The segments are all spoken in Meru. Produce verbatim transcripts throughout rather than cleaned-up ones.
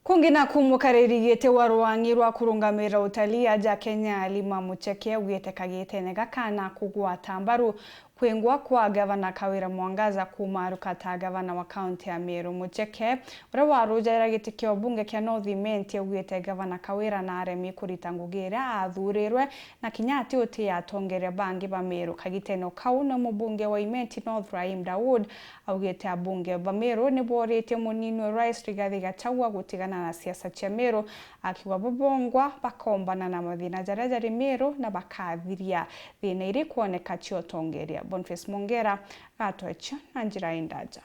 Kungi naku, mukariri giti wa rwang'i rwa kurungamira utalii aja Kenya, Halima Mucheke, augite kagitene gaka na kugwata mbaru kwingwa kwa Gavana Kawira Mwangaza kumaruka ta gavana wa kaunti ya Meru. Mucheke, uria warujaira giti kia ubunge kia North Imenti, augite Gavana Kawira naremi kurita ngugi iria athurirwe na kinya ati uti atongeria bangi ba Meru. Kagitene o kau, ni mubunge wa Imenti North, Rahim Dawood, augite abunge ba Meru ni boritie munini wa rais Rigathi Gachagua gutigana na siasa cia Meru, akiuga bubongwa bakombana na mathina jaria jari Meru na bakathiria thina iri kwoneka cia utongeria. Boniface Mongera gatwechio na njira indaja.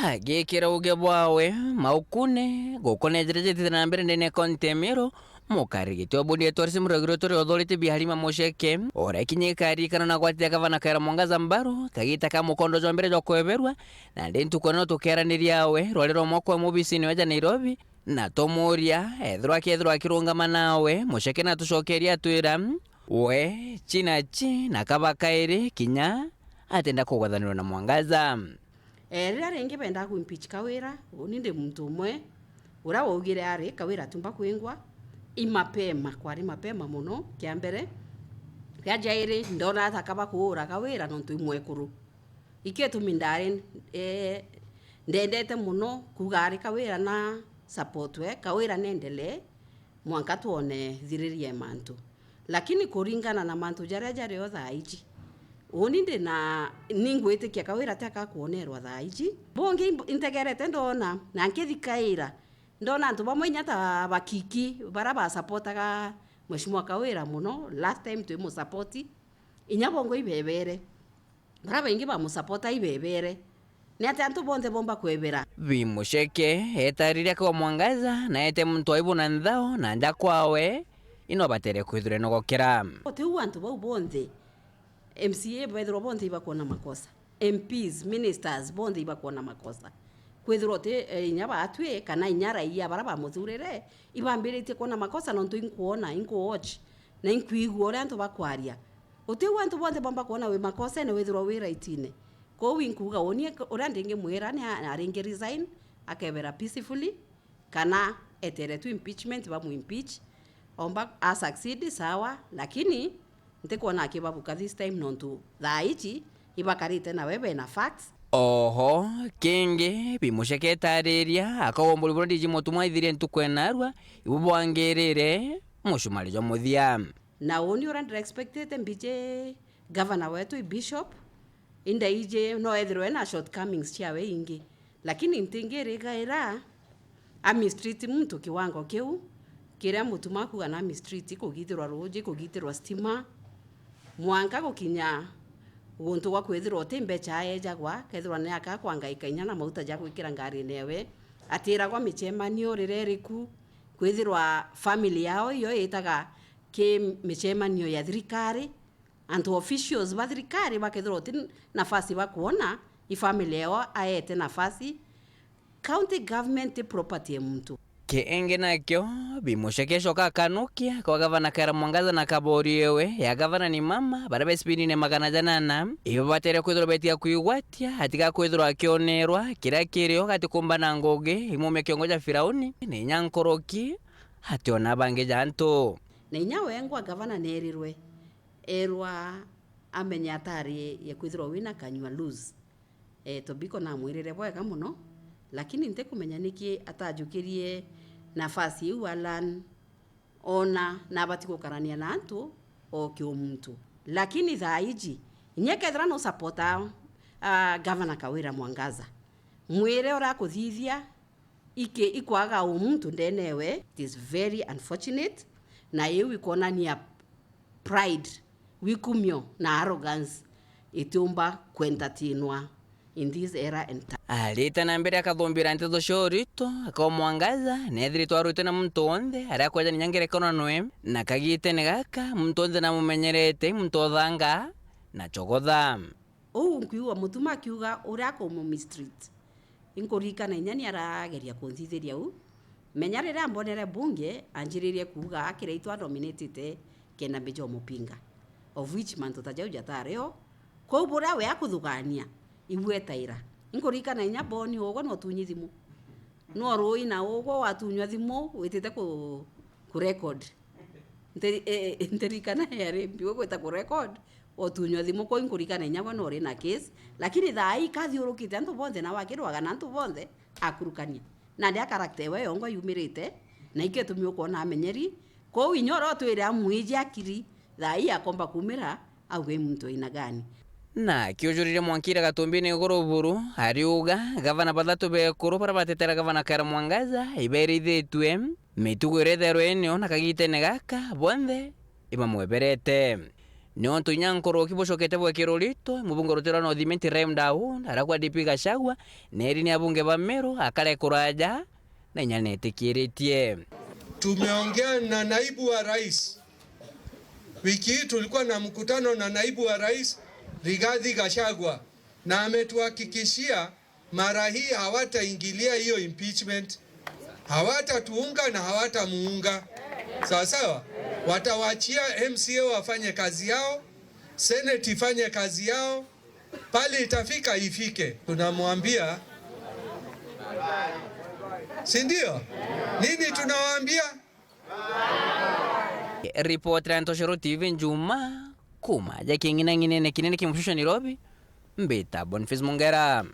Agikira uge bwawe maukune, gukone njira jitite na mbere ndene ya kaunti ya Meru, mukariri giti wa bondi ya tourism rwagiro turi authority bi Halima Mucheke, uria kinya ikarikana na gwatithia gavana Kawira Mwangaza mbaru, kagita ka mukondo jwa mbere jwa kweberua, na ndi ntuku ino tukiaraniria awe, rwari rwa mwaka wa mubisini weja Nairobi, na tumuria, ethirwa akethirwa akirungama nawe, Mucheke na tucokeria atwira, we, chi na chi, na kaba kairi, kinya atenda kugwathanirwa na Mwangaza. Eh, riria ringi bendaa ku impeach Kawira, uni ndi muntu umwe uria waugire ari Kawira tumba kwingwa, i mapema, kwari mapema mono, kia mbere. Kia jairi, ndona ata kaba kuura Kawira nontu i mwekuru. Ikio itumi ndari, eh, ndendete mono kuuga ari Kawira na support we, Kawira nendelee, mwanka twone thiriria ya mantu. Lakini kuringana na mantu jaria jario thaa iji, uni ndi na, ningwitikia Kawira ti akakwonerwa thaa iji. Bungi imb-, integerete ndona, na nkithikaira, ndona antu bamwe inya ta bakiki, baria basapotaga Mheshimiwa Kawira mono, last time twimusapoti, inya bongo ibebere. Baria baingi bamusapota ibebere. Ni atia antu bonthe bomba kwebera? Bi Mucheke etariria kwa Mwangaza, na ete muntu aibu na nthao, na nja kwawe, ino batere kwithirwa inogokera. Uti u antu bau bonthe, M C A bethirwa bonthe ibakwona makosa. M Ps, ministers, bonthe ibakwona makosa. Kwithirwa uti, eh, inya baatwi, kana inya raia baria bamuthurire, ibambiritie kwona makosa nontu inkwona, inkuwatch, na inkwigua uria antu bakwaria. Uti u antu bonthe bomba kwona wi makosene withirwa wi raitine. Kwou inkuuga uni uria ndingimwira ni a-, aringi resign, akebera peacefully, kana etere tu impeachment, bamu impeach. Omba a succeed, sawa, lakini ntikwona akibabuka this time nontu thaa iji ibakarite nawe bena facts. Oho, kingi, Bi Mucheke etariria, akauga umburi buria D G Mutuma aithirie ntuku enarua, ibu bwangirire mucumari jwa muthia. Na uni uria ndira expectite mbiji governor wetu i bishop, indaiji no ethirwe ena shortcomings ciawe ingi. Lakini ntingirigaira amistreat muntu kiwango kiu, kiria Mutuma akuga na amistreat, kugithirwa ruuji, kugithirwa stima, mwanka gukinya guntu gwa kwithirwa uti mbecha aejagwa, kethirwa ni aka kwangaika inya na mauta ja gwikira ngarine yawe, atiragwa michemanio riria iriku, kwithirwa family yao iyo itaga ki michemanio ya thirikari, antu officials ba thirikari bakethirwa uti nafasi bakwona, i family yao aete nafasi. County government ti property ya muntu. Kiingi nakio, Bi Mucheke acoka akanukia kwa gavana Kawira Mwangaza na kabori ewe ya gavana ni mama, baria be spinine magana janana, ibo batere kwithirwa betiga kwigwatia, atiga kwithirwa akionerwa kiria kirio gatikumbana ngugi, imumia kiongo ja Firauni, ni inya nkoroki, ationa bangi ja antu. Na inya wengwa gavana nerirwe, erwa amenye atari ya kwithirwa wina kanyua loose. E, Tobiko namwirire bwega mono, lakini ntikumenya niki atajukirie nafasi iu Alan, ona nabati gukarania na antu o kiumuntu. Lakini thaa iji, inya kethira no supporta, ah, Gavana Kawira Mwangaza, mwire uria akuthithia, iki-, ikwaga umuntu ndenewe, it is very unfortunate, na iu ikwonania pride, wikumio na arrogance itiumba kuentertainwa in this era and time. Arite na mbere akathumbira nteto cia urito, akau Mwangaza nethiritwe arwitwe na muntu wonthe aria akwejania ngerekanonwe, na kagitene gaka muntu wonthe namumenyerete, muntu uthanga na chogotha. Uu nkwigua Mutuma akiuga uria akumumistreat. Inkuririkana inya ni arageria kunthithiria uu. Menya riria ambonere bunge, anjiririe kuuga akiria itu anominatite kenda mbija umupinga. Of which mantu ta jau jatario. Kwou buria we akuthugania, ibwetaira. Inkuririkana inya Boni ugwe no tunyi thimu. No rui na ugwe watunywa thimu witite ku, ku record. Nti-, e, e, ntirikana yari mbi gwita ku record, otunywa thimu, kwou inkurikana inya gwe nuri na case, lakini thaa ii kathiurukite antu bonthe na wakirwaga na antu bonthe akurukania. Nandi a character ewe yongwa yumirite, na ikio itumi ukwona amenyeri. Kwou inya uria utwire amwiji akiri, thaa ii akomba kumira, auge i muntu aina gani? Na kiujurire mwankira Gatumbini iguru buru, ariuga gavana bathatu bekuru baria batetera gavana Kawira Mwangaza iberithitue, mitugo iria itherwe inio na kagitene gaka bonthe ibamweberete. Niontu inya nkuruki bucokete bwekirwa urito, mubunge ruti rwa North Imenti Ibrahim Daud, arakwa D P Gachagua, neri ni abunge ba Meru akare kuraja, na inya netikiritie. Tumeongea na naibu wa rais. Wiki hii tulikuwa na mkutano na naibu wa rais Rigathi Gachagua, na ametuhakikishia mara hii hawataingilia hiyo impeachment. Hawatatuunga na hawatamuunga. Sawa sawa? Watawachia M C A wafanye kazi yao, Senate ifanye kazi yao, pale itafika ifike. Tunamwambia, si ndio? Nini tunawaambia? Ripoti ya Ntoshero T V Njuma, kuma ja king'inang'inene kinene kia Mshusha Nairobi, mbita Boniface Mungera.